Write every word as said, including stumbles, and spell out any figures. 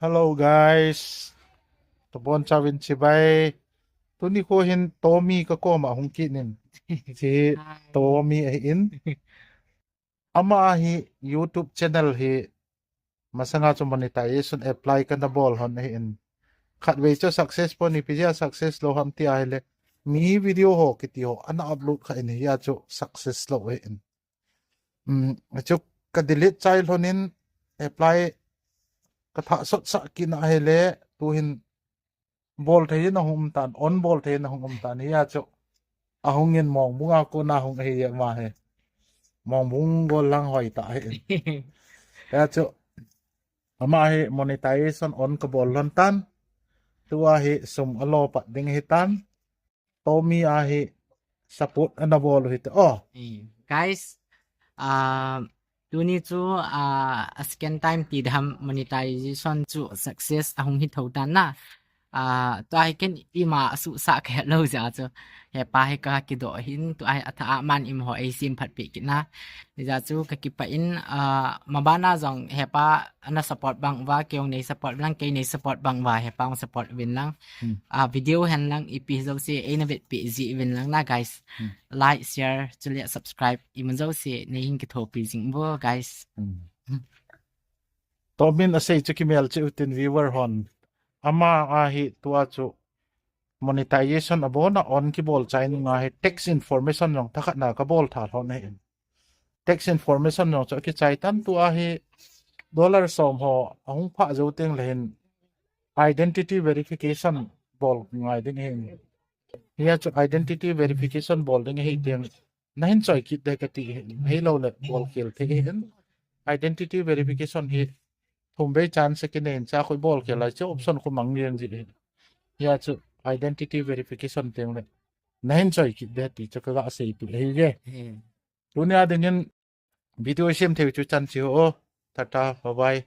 Hello guys. Tabon chauvin chibai. Tuni kho hin Tommy ka koma hung kit in. Chi Tommy ahi in. Ama hi YouTube channel hi masanga chu monetization apply kana bol hon ahi in. Khatvei chu success pon, ipi jeh a success lou ham ti ahile, mi video ho kiti ho ana upload kha in, hia chu success lou ahi in. Um, chu ka delete chai lhon in, apply ka thah sot sah kit na ahile, tuhin bol thei in ahung um tan, on bol thei in ahung um tan, hia chu ahung in Mongbung a kona hung ahi ama hi. Mongbung gol lang hoi ta ahi in. Hia chu ama hi monetization on ka bol lhon tan, tua hi sum alo pat ding ahi tan. Tommy a hi support ana bol u hite. Oh. Eh, guys, ah, tuni chu, ah, a second time ti dam monetization chu success ahung hi tho tan na. Ah, tua hi ken ima asuhsah ka het lou jeh a chu. Hepa hi ka kidoh hin, tua hi atha a man im ho ei sim phat pi kit na. Hijeh chu ka kipah in, ah, mabana jong hepa ana support bang uva, kei jong nei support lang, kei nei support bang uva, hepa jong support uvin lang. Hmm. Ah, video hen lang, ipi jouse, eina vetpi ji uvin lang na, guys. Hmm. Like, share, chule subscribe, imun jouse, nei hin kithopi jing uvo, guys. Hmm. Hmm. Tommy in asei chu kimel cheh utin viewer hon. Ama a hi tua chu monetization abon a on kibol chai nung a hi tax information jong thakhat na ka bol tha lhon ahi in. Tax information jong chu akichai tan, tua hi dollar som ho ahung phah jou teng le hin identity verification bol ngai ding ahi in. Hia chu identity verification bol ding ahi teng. Na hin choi kit de kati hi, hilou le bol khel thei ahi in. Identity verification hi thum vei chance kinei in, cha khu bol khel lai chu option khu mang jeng ji ahi. Hia chu identity verification teng le na hin choi kit de ti chu ka ga sei pi ahi je. Hmm. Tunia dingin video sem thei chu chan chu o. Tata, bye bye.